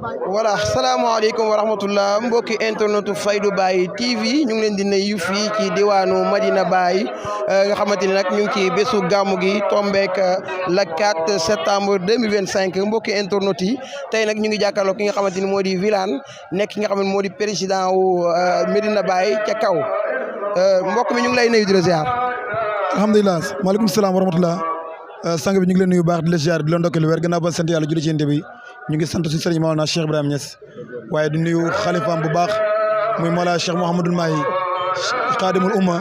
voilà salaamaaleykum wa rahmatullah mbokki internetu Faydu Baye TV ñu ngi leen di nuyu fii ci diwaanu Medina Baye nga xamante ni nag ñu ngi ci bésu gàmmu gi tombeek le 4 septembre 2025 mbokki internet yi tey nag ñu ngi jàkkaarloo ki nga xamante ni moo di Wilane nekk ki nga xam ne moo di président wu Medina Baye ca kaw mbokk mi ñu ngi lay nuyu di la ziar. alhamdulilah maaleykum salaam wa rahmatullah sang bi ñu ngi leen nuyu baax di la ziar di la ndokkeel weer gannaaw ba sant yàlla julli ci yéen bi ñu ngi sant suñu sëriñ Mawlana Cheikh Ibrahima Niass waaye di nuyu xalifaam bu baax muy Mawlana Cheikh Mouhamadul Mahi xaadimul umma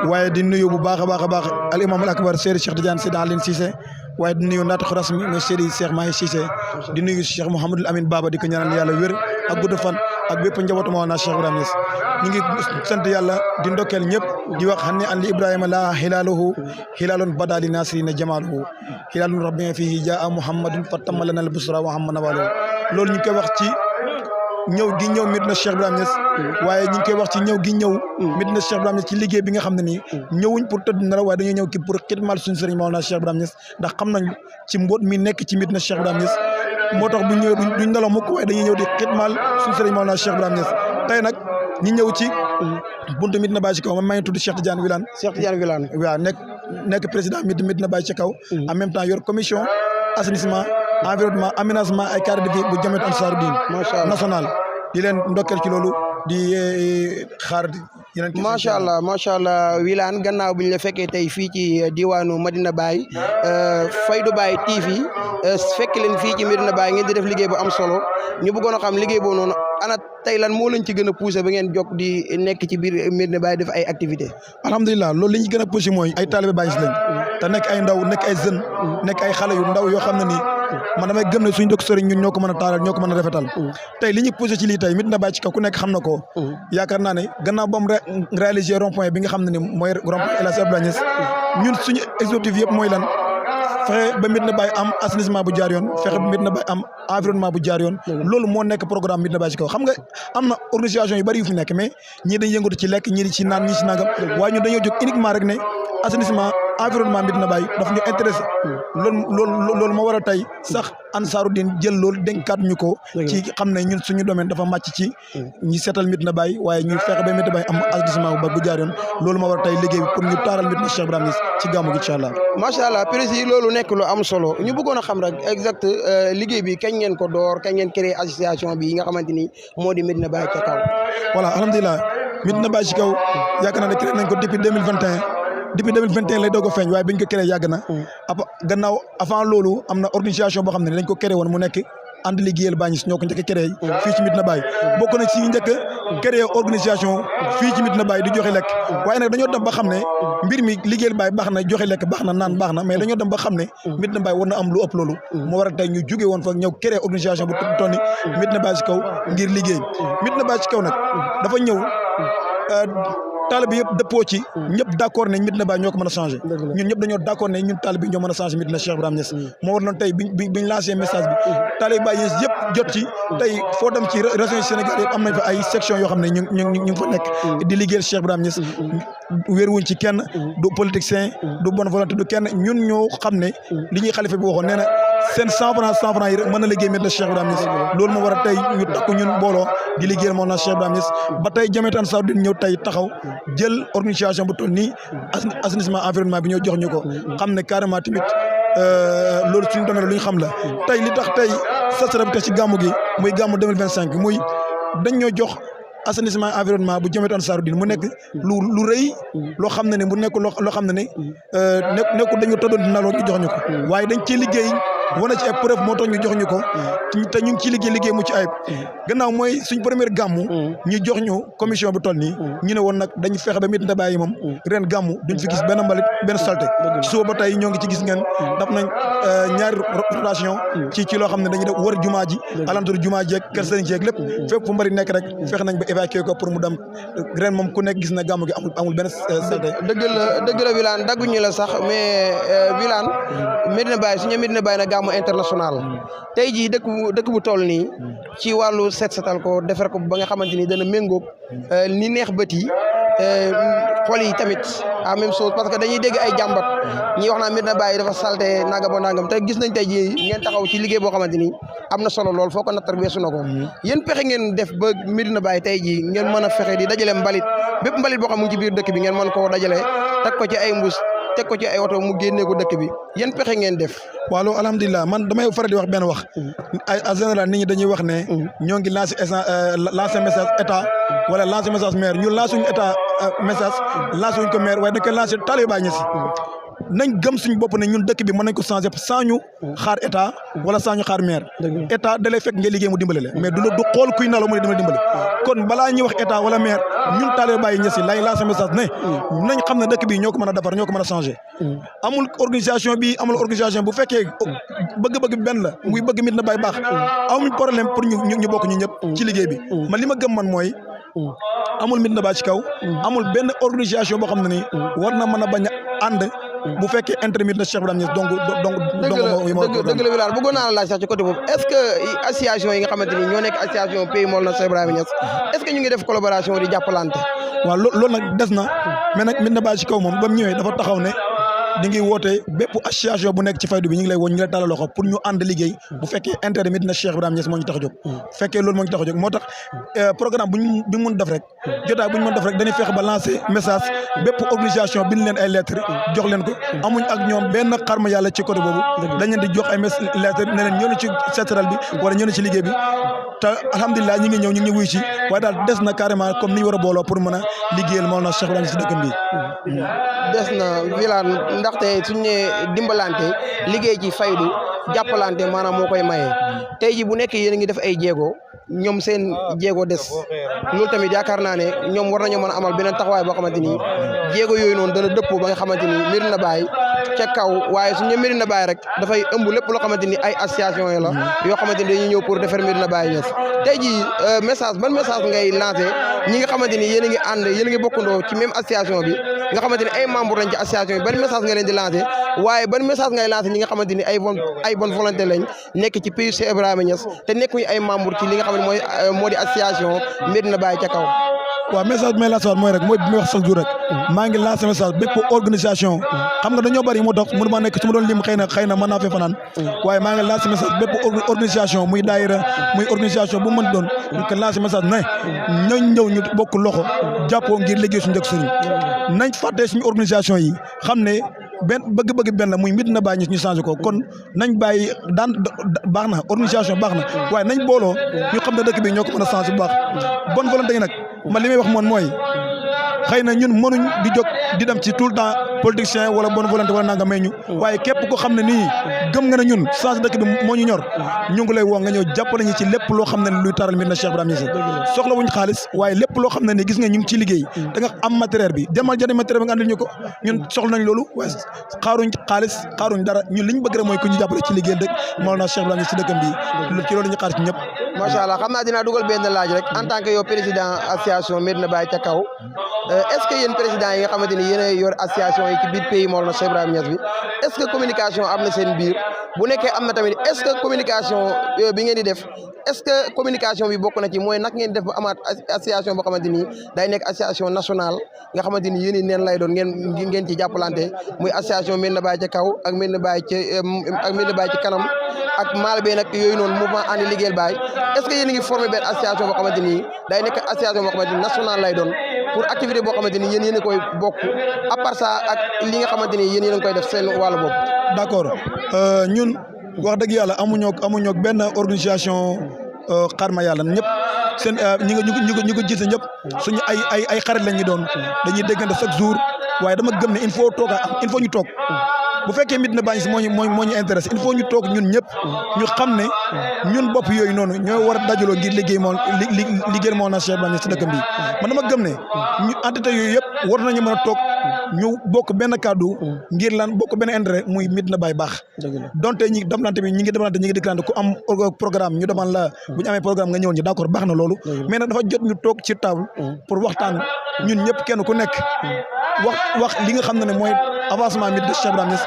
waaye di nuyu bu baax a baax al imam al akbar Seydi Cheikh Tidiane Seydi Aline Cissé waaye di nuyu naata xuras mi mooy Seydi Cheikh Mahi Cissé di nuyu Cheikh Mouhamadul Amin Baba di ko ñaanal yàlla wér ak gudd fan ak bépp njabootu Mawlana Cheikh Ibrahima Niass ñu ngi sant yàlla di ndokkeel ñëpp di wax xam ne an li Ibrahima la hilaaluhu hilaalun badali nasrina jamaaluhu hilaalun rabbina fihi jaa muhammadun fatamma lana al busra wa hamma nawaluhu loolu ñu ngi koy wax ci ñëw gi ñëw Medina Cheikh Ibrahima Niass waaye ñu ngi koy wax ci ñëw gi ñëw Medina Cheikh Ibrahima Niass ci liggéey bi nga xam ne nii ñëwuñ pour tëdd nelaw waaye dañoo ñëw ki pour xidmal suñu sëriñ Mawlana Cheikh Ibrahima Niass ndax xam nañ ci mbóot mi nekk ci Medina Cheikh Ibrahima Niass moo tax bu ñëwee duñ nelaw mukk waaye dañuy ñëw di xidmal suñu sëriñ Mawlana Cheikh Ibrahima Niass tey nag ñi ñëw ci buntu Medina Baye ci kaw man maa ngi tudd Cheikh Tidiane Wilane. Cheikh Tidiane Wilane waaw nekk président Medina Baye ci kaw en même temps yor commission assainissement environnement aménagement ay cadre de vie bu Jamiat Ansaruddin national di leen ndokkeel ci loolu di xaar yeneen macha allah Wilane gannaaw bi ñu la fekkee tey fii ci diwaanu Medina Baye Faydu Baye TV fekk leen fii ci Medina Baye ngeen di def liggéey bu am solo ñu bëggoon a xam liggéey boobu noonu ana tey lan moo leen ci gën a poussé ba ngeen jokk di nekk ci biir Medina Baye def ay activité alhamdulilah loolu li ñu gën a poussé mooy ay taalibe Baye lañ te nekk ay ndaw nekk ay jeunes nekk ay xale yu ndaw yoo xam ne nii man damay gëm ne suñu dëkk sëriñ ñun ñoo ko mën a taaral ñoo ko mën a rafetal tey li ñu poussé ci lii tey Medina Baye ci kaw ku nekk xam na ko yaakaar naa ne gannaaw ba mu réalisé rond point bi nga xam ne ni mooy rond point El Hadj Abdoulaye Niass ñun suñu objectif yëpp mooy lan fexe ba Medina Baye am assainissement bu jaar yoon fexe ba Medina Baye am environnement bu jaar yoon loolu moo nekk programme Medina Baye ci kaw xam nga am na organisation yu bari yu fi nekk mais ñii dañ yëngatu ci lekk ñii di ci naan ñii ci nangam waaye ñun dañoo jóg uniquement rek ne assainissement environnement Medina Baye daf ñu intéressé loolu moo war a tey sax Ansaruddin jël loolu dénkaat ñu ko ci xam ne ñun suñu domaine dafa màcc ci ñi seetal Medina Baye waaye ñu fexe ba Medina Baye am assainissement bu jaar yoon loolu moo war a tey liggéey bi pour ñu taaral Medina Cheikh Ibrahima Niass ci gàmmu gi incha allah macha allah président loolu nekk lu am solo ñu bëggoon a xam rek exact liggéey bi kañ ngeen ko door kañ ngeen créé association bi nga xamante ni moo di Medina Baye ca kaw voilà alhamdulilah Medina Baye ci kaw yaakaar naa ne créé nañ ko depuis 2021 lay doog a feeñ waaye biñ ko créé yàgg na gannaaw avant loolu am na organisation boo xam ne dañ ko créé woon mu nekk ànd liggéeyal Baye Niass ñoo ko njëkk a créé fii ci Medina Baye bokk na ci njëkk a créé organisation fii ci Medina Baye di joxe lekk waaye nag dañoo dem ba xam ne mbir mi liggéeyal Baye baax na joxe lekk baax na naan baax na mais dañoo dem ba xam ne Medina Baye war na am lu ëpp loolu moo war a tey ñu jógee woon fa ñëw créé organisation bu toll ni Medina Baye ci kaw ngir liggéey Medina Baye ci kaw nag dafa ñëw taalibe yëpp dëppoo ci ñëpp d'accord ne Medina Baye ñoo ko mën a changé ñun ñëpp dañoo d'accord ne ñun taalibe ñoo mën a changé Medina Cheikh Ibrahima Niass moo war noonu tey biñ lancé message bi taalibe Baye Niass yëpp jot ci tey foo dem ci région Sénégal yëpp am nañ fa ay section yoo xam ne ñu ngi fa nekk di liggéeyal Cheikh Ibrahima Niass wéeruwuñ ci kenn du politicien du bonne volonté du kenn ñun ñoo xam ne li ñuy xalifa bi waxoon nee na seen 100 francs yi rek mën na liggéey Medina Cheikh Ibrahima Niass loolu moo war a tey ñu takku ñun mbooloo di liggéeyal Mawlana Cheikh Ibrahima Niass ba tey Jamiat Ansaruddin ñëw tey taxaw jël organisation bu toll nii assainissement environnement bi ñoo jox ñu ko xam ne carrément tamit loolu suñu domaine lu ñu xam la tey li tax tey sasara bi tax ci gàmmu gi muy gàmmu 2025 muy dañ ñoo jox assainissement environnement bu Jamiat Ansaruddin mu nekk lu rëy loo xam ne ne mu nekk loo xam ne ne nekku dañu tëddoon dina loo ñu jox ñu ko waaye dañ ci liggéey wane ci ay preuve moo tax ñu jox ñu ko te ñu ngi ci liggéey mu ci ayib gannaaw mooy suñ première gàmmu ñu jox ñu commission bu toll nii ñu ne woon nag dañu fexe ba Medina Baye moom ren gàmmu duñ fi gis benn mbalit benn salte ci suba ba tey ñoo ngi ci gis ngeen daf nañ ñaari rotation ci loo xam ne dañuy def wër jumaa ji alentour jumaa ji ak kër sëriñ ji ak lépp fépp fu mbari nekk rek fexe nañ ba évacuer ko pour mu dem ren moom ku nekk gis na gàmmu gi amul benn salte dëgg la Wilane dagguñu la sax mais Wilane Medina Baye suñu Medina Baye nag gàmmu international tey jii dëkk bu toll nii ci wàllu set setal ko defar ko ba nga xamante ni dana méngóog ni neex bët yi xol yi tamit la même chose parce que dañuy dégg ay jàmbat ñi wax naa Médina Baye dafa salte nangam te gis nañ tey jii ngeen taxaw ci liggéey boo xamante ni am na solo lool foo ko nattar weesu na ko yéen pexe ngeen def ba Médina Baye tey jii ngeen mën a fexe di dajale mbalit bépp mbalit boo xam mu ngi ci biir dëkk bi ngeen mën koo dajale teg ko ci ay mbuus teg ko ci ay oto mu génnee ko dëkk bi yéen pexe ngeen def. waaw loolu alhamdulilah man damay faral di wax benn wax en général nit ñi dañuy wax ne ñoo ngi lancer message état wala lancer message maire ñu lancer wuñ état message lancer wuñ ko maire waaye dañ koy lancer taalibe Baay Ñas nañ gëm suñu bopp ne ñun dëkk bi mën nañ ko changer sans ñu xaar état wala sans ñu xaar maire état da lay fekk nga liggéey mu dimbale la mais du xool kuy nalaw mu ne dimbale kon balaa ñuy wax état wala maire ñun taalibe Baay Ñas lay lancer message ne nañ xam ne dëkk bi ñoo ko mën a defar ñoo ko mën a changer amul organisation bi amul organisation bu fekkee bëgg-bëgg bi benn la muy bëgg Médina Baye baax amuñ problème pour ñu bokk ñu ñëpp ci liggéey bi man li ma gëm man mooy amul Médina Baye ci kaw amul benn organisation boo xam ne ni war na mën a bañ a ànd bu fekkee intermédiaire na Cheikh Ibrahima Niass donc dëgg la Wilane bëggoon naa la laaj sax ci côté boobu est-ce que association yi nga xamante ni ñoo nekk association Pays Mawlana Cheikh Ibrahima Niass est-ce que ñu ngi def collaboration di jàppalante waaw loolu nag des na mais nag Médina Baye ci kaw moom ba mu ñëwee dafa taxaw ne di ngi woote bépp association bu nekk ci faydu bi ñu ngi lay woo ñu ngi lay tàllal loxo pour ñu ànd liggéey bu fekkee intérêt Médina Cheikh Ibrahima Niass moo ñu tax a jóg fekkee loolu moo ñu tax a jóg moo tax programme bi mun def rek jotaay bu ñu mën def rek dañuy fexe ba lancer message bépp organisation bind leen ay lettres jox leen ko amuñ ak ñoom benn xarma yàlla ci côté boobu dañ leen di jox ay lettres ne leen ñëw na ci sectoral bi wala ñëw na ci liggéey bi te alhamdulilah ñi ngi ñëw ñu ngi wuy ci waaye daal des na carrément comme ni ñu war a booloo pour mën a liggéeyal Mawlana Cheikh Ibrahima Niass si dëkkam bi des na Wilane ndaxte suñu nee dimbalante liggéey ci faydu jàppalante maanaam moo koy maye tey ji bu nekk yéen a ngi def ay jéego ñoom seen jéego des loolu tamit yaakaar naa ne ñoom war nañoo mën a amal beneen taxawaay boo xamante ni jéego yooyu noonu dana dëppoo ba nga xamante ni Médina Baye ca kaw waaye suñu Médina Baye rek dafay ëmb lépp loo xamante ni ay association yi la yoo xamante ni dañuy ñëw pour defar Médina Baye Niass tey jii ban message ngay lancé ñi nga xamante ni yéen a ngi ànd yéen a ngi bokkandoo ci même association bi nga xamante ni ay membre lañ ci association bi ban message nga leen di lancé waaye ban message ngay lancé ñi nga xamante ni ay bonne volonté lañ nekk ci pays Cheikh Ibrahima Niass te nekkuñu ay membre ci li nga xam ne moo di association Médina Baye ca kaw. waaw message bi may lancé waat mooy rek mooy bi may wax chaque jour rek maa ngi lancé message bépp organisation xam nga dañoo bëri moo tax mënu maa nekk su ma doon lim xëy na mën naa fee fanaan waaye maa ngi lancé message bépp organisation muy daayira muy organisation bu mën doon ñu ko lancé message ne ñooñ ñëw ñu bokk loxo jàppoo ngir liggéey suñu njëkk sëriñ nañ fàtte suñu organisation yi xam ne benn bëgg-bëgg benn la muy Médina Baye ñu changé ko kon nañ bàyyi daan baax na organisation baax na waaye nañ booloo ñu xam ne dëkk bi ñoo ko mën a changé bu baax bonne volonté yi nag man li may wax moom mooy xëy na ñun mënuñ di jóg di dem ci tout le temps politicien wala bonne volonté wala nanga may ñu waaye képp ko xam ne nii gëm nga ne ñun changé dëkk bi moo ñu ñor ñu ngi lay woo nga ñëw jàppale ñu ci lépp loo xam ne luy taral Médina Cheikh Ibrahima Niass soxla wuñ xaalis waaye lépp loo xam ne ni gis nga ñu ngi ci liggéey da nga am matériel bi demal jënd matériel bi nga andil ñu ko ñun soxla nañ loolu waaye xaaruñ xaalis xaaruñ dara ñun liñ bëgg rek mooy ku ñu jàppale ci liggéey dëkk Mawlana Cheikh Ibrahima Niass ci dëkkam bi ci loolu ñu xaar ci ñëpp macha allah xam naa dinaa dugal benn laaj rek en tant que yow président association Médina Baye ca kaw est-ce que yéen président yi nga xamante ni yéen a yor association yi ci biir pays Mawlana Cheikh Ibrahima Niass bi est-ce que communication am na seen biir bu nekkee am na tamit est-ce que communication bi ngeen di def est-ce que communication bi bokk na ci mooy nag ngeen def ba amaat association boo xamante ni day nekk association nationale nga xamante ni yéen i neen lay doon ngeen ci jàppalante muy association Médina Baye ca kaw ak Médina Baye ci kanam ak Malbé nag yooyu noonu mouvement ànd liggéeyal Baye est-ce que yéen a ngi formé benn association boo xamante ni day nekk association boo xamante ni nationale lay doon pour activité boo xamante ni yéen a koy bokk à part ça ak li nga xamante ni yéen a ngi koy def seen wàllu bopp. d'accord ñun wax dëgg yàlla amuñoo benn organisation xarma yàlla ñëpp seen ñi ko gis ñëpp suñu ay xarit lañ ñu doon dañuy déggante chaque jour waaye dama gëm ne il faut ñu toog bu fekkee Médina Baye moo ñu intéressé il faut ñu toog ñun ñëpp ñu xam ne ñun bopp yooyu noonu ñoo war a dajaloo ngir liggéey Mawlana Cheikh Ibrahima Niass ci dëkkam bi man dama gëm ne ñu entité yooyu yëpp war nañu mën a toog ñu bokk benn kàddu ngir lan bokk benn intérêt muy Médina Baye baax donte ñi demlante bi ñi ngi déclarante ku am programme ñu demal la bu ñu amee programme nga ñëwoon ñu d'accord baax na loolu mais nag dafa jot ñu toog ci table pour waxtaan ñun ñëpp kenn ku nekk wax li nga xam ne mooy avancement mit de Cheikh Ibrahima Niass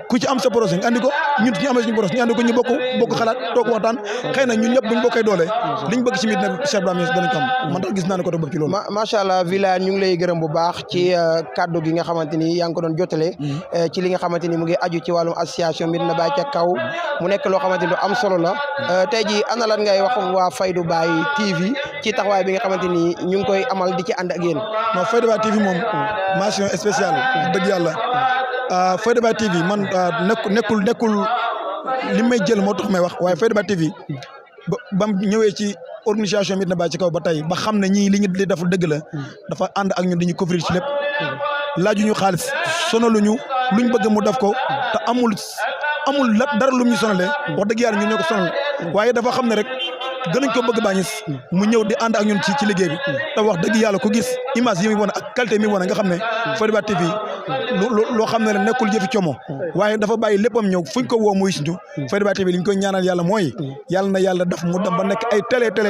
ku ci am sa projet nga andi ko ñun ñu amee suñu projet ñu andi ko ñu bokk xalaat toog waxtaan xëy na ñun ñëpp buñ bokkee doole liñ bëgg ci mit ne Cheikh Ibrahima Niass danañ ko am man tax gis naa ne côté boobu ci loolu macha allah Wilane ñu ngi lay gërëm bu baax ci kaddu gi nga xamante ni yaa ngi ko doon jotale ci li nga xamante ni mu ngi aju ci wàllum association Medina Baye ca kaw mu nekk loo xamante ni lu am solo la tey ji ana lan ngay wax waa Fayda Baye TV ci taxawaay bi nga xamante ni ñu ngi koy amal di ci ànd ak yéen. non Fayda Baye TV moom mention spéciale dëgg yàlla Fayda Baye TV man nekkul li may jël moo tax may wax waaye Fayda Baye TV ba mu ñëwee ci organisation Medina Baye ci kaw ba tey ba xam ne ñii li ñu li dafa dëgg la dafa ànd ak ñun dañuy couvrir ci lépp laajuñu xaalis sonaluñu luñ bëgg mu def ko te amul dara lu ñu sonalee wax dëgg yàlla ñun ñoo ko sonal waaye dafa xam ne rek gënuñ ko bëgg Baye Niass mu ñëw di ànd ak ñun ci liggéey bi te wax dëgg yàlla ku gis image yi muy wane ak qualité mi wane nga xam ne Fayda Baye TV loo xam ne la nekkul jëfi como waaye dafa bàyyi léppam ñëw fuñ ko woo muy suñu Fayda Baye TV li ñu koy ñaanal yàlla mooy yàlla na yàlla def mu dem ba nekk ay télé te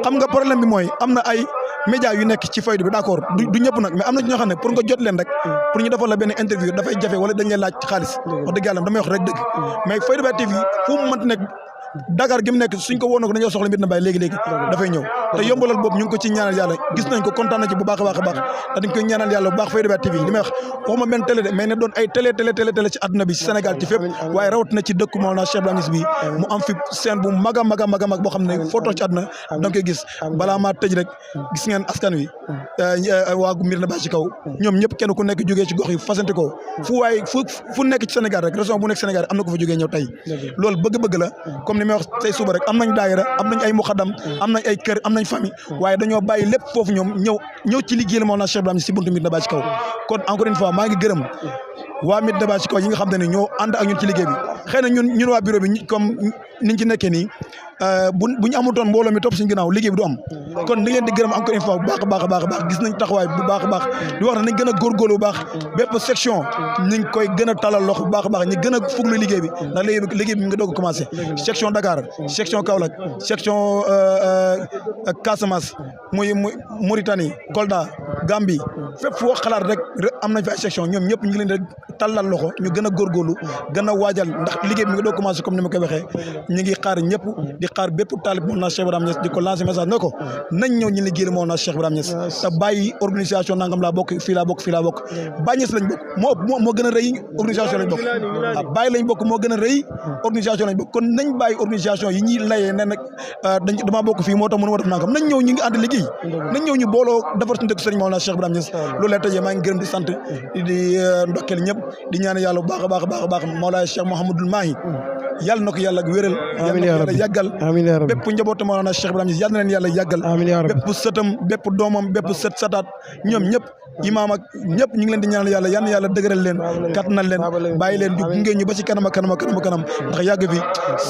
xam nga problème bi mooy am na ay média yu nekk ci Fayda bi d'accord du ñëpp nag mais am na ci ñoo xam ne pour nga jot leen rek pour ñu defal la benn interview dafay jafe wala dañ leen laaj ci xaalis wax dëgg yàlla damay wax rek dëgg mais Fayda Baye TV fu mu mënti nekk Dakar gi mu nekk suñ ko woon ko dañoo soxla Medina Baye léegi dafay ñëw te yombalal boobu ñu ngi ko ci ñaanal yàlla gis nañ ko kontaan na ci bu baax a baax a baax te dañ koy ñaanal yàlla bu baax Fayda Baye TV li may wax waxuma benn télé de mais ne doon ay télé ci àdduna bi ci Sénégal ci fépp waaye rawat na ci dëkku Mawlana Cheikh Ibrahima Niass bi mu am fi scène bu mag a mag boo xam ne foo toog ci àdduna da nga koy gis balaa maa tëj rek gis ngeen askan wi waa Medina Baye ci kaw ñoom ñëpp kenn ku nekk jógee ci gox yi fasante ko fu nekk ci Sénégal rek région bu nekk Sénégal am na ko fa jógee ñëw tey loolu bëgg-bëgg la comme ni may wax tey suba rek am nañ daayira am nañ ay muxaddam am nañ ay kër am nañ famille waaye dañoo bàyyi lépp foofu ñoom ñëw ci liggéey la Mawlana Cheikh Ibrahima si buntu Medina Baye ci kaw kon encore une fois maa ngi gërëm waa Medina Baye ci kaw yi nga xam ne ñoo ànd ak ñun ci liggéey bi xëy na ñun waa bureau bi comme niñ ci nekkee nii bu ñu amutoon mbooloo mi topp suñu ginnaaw liggéey bi du am kon dañ leen di gërëm encore une fois bu baax a baax gis nañ taxawaay bu baax a baax di wax ne nañ gën a góorgóorlu bu baax bépp section ñu ngi koy gën a talal loxo bu baax a baax ñu gën a fuglu liggéey bi ndax liggéey bi mi ngi doog a commencé section Dakar section Kaolack section Casamance muy Mauritanie Kolda Gambie fépp foo xalaat rek am nañ fi ay section ñoom ñëpp ñu ngi leen di tallal loxo ñu gën a góorgóorlu gën a waajal ndax liggéey bi mi ngi doog a commencé comme ni ma koy waxee ñu ngi xaar ñëpp di xaar bépp taalib Mawlana Cheikh Ibrahima Niass di ko lancer message ne ko nañ ñëw ñu liggéeyal Mawlana Cheikh Ibrahima Niass te bàyyi organisation nangam laa bokk fii laa bokk Baye Niass lañ bokk moo gën a rëy organisation lañ bokk waaw Baye lañ bokk moo gën a rëy organisation lañ bokk kon nañ bàyyi organisation yi ñuy layee ne nag damaa bokk fii moo tax mënu ma def nangam nañ ñëw ñu ngi ànd liggéey nañ ñëw ñu booloo defar suñu dëkk sëriñ Mawlana Cheikh Ibrahima Niass loolu lay tëjee maa ngi gërëm di sant di ndokkeel ñëpp di ñaan yàlla bu baax a baax Mawlana Cheikh Mouhamadoul Mahi yàlla na ko yàlla wéral yàlla yàggal bépp njabootu Mawlana Cheikh Ibrahima Niass yàlla na leen yàlla yàggal bépp sëtam bépp doomam bépp sataat ñoom ñëpp imaam ak ñëpp ñu ngi leen di ñaanal yàlla yal na yàlla dëgëral leen kattanal leen bàyyi leen di gunge ñu ba ci kanam ndax yàgg fi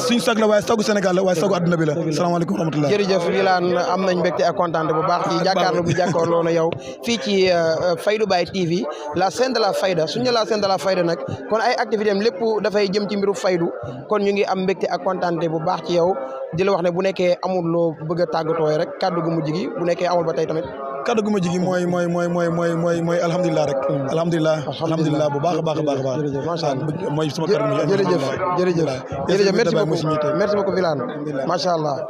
suñ sag la waaye sagu Sénégal la waaye sagu àdduna bi la salaamaaleykum wa rahmatullah jërëjëf Wilane am nañ mbégte ak kontaan bu baax ci jàkkaarloo bu jàkkaarloo na yow fii ci Fayda Baye TV la scène de la Fayda suñu la scène de la Fayda nag kon ay activité am lépp dafay jëm ci mbiru faydu kon ñu ngi am mbégte ak kontaan bu baax ci yow di la wax ne bu nekkee amul loo bëgg a tàggatoo rek kàddu gu mujj gi bu nekkee amul ba tey tamit kaddu gu ma jigi mooy alhamdulilah rek alhamdulilah bu baax a baax mooy sama kaddu jërëjëf merci beaucoup Wilane macha allah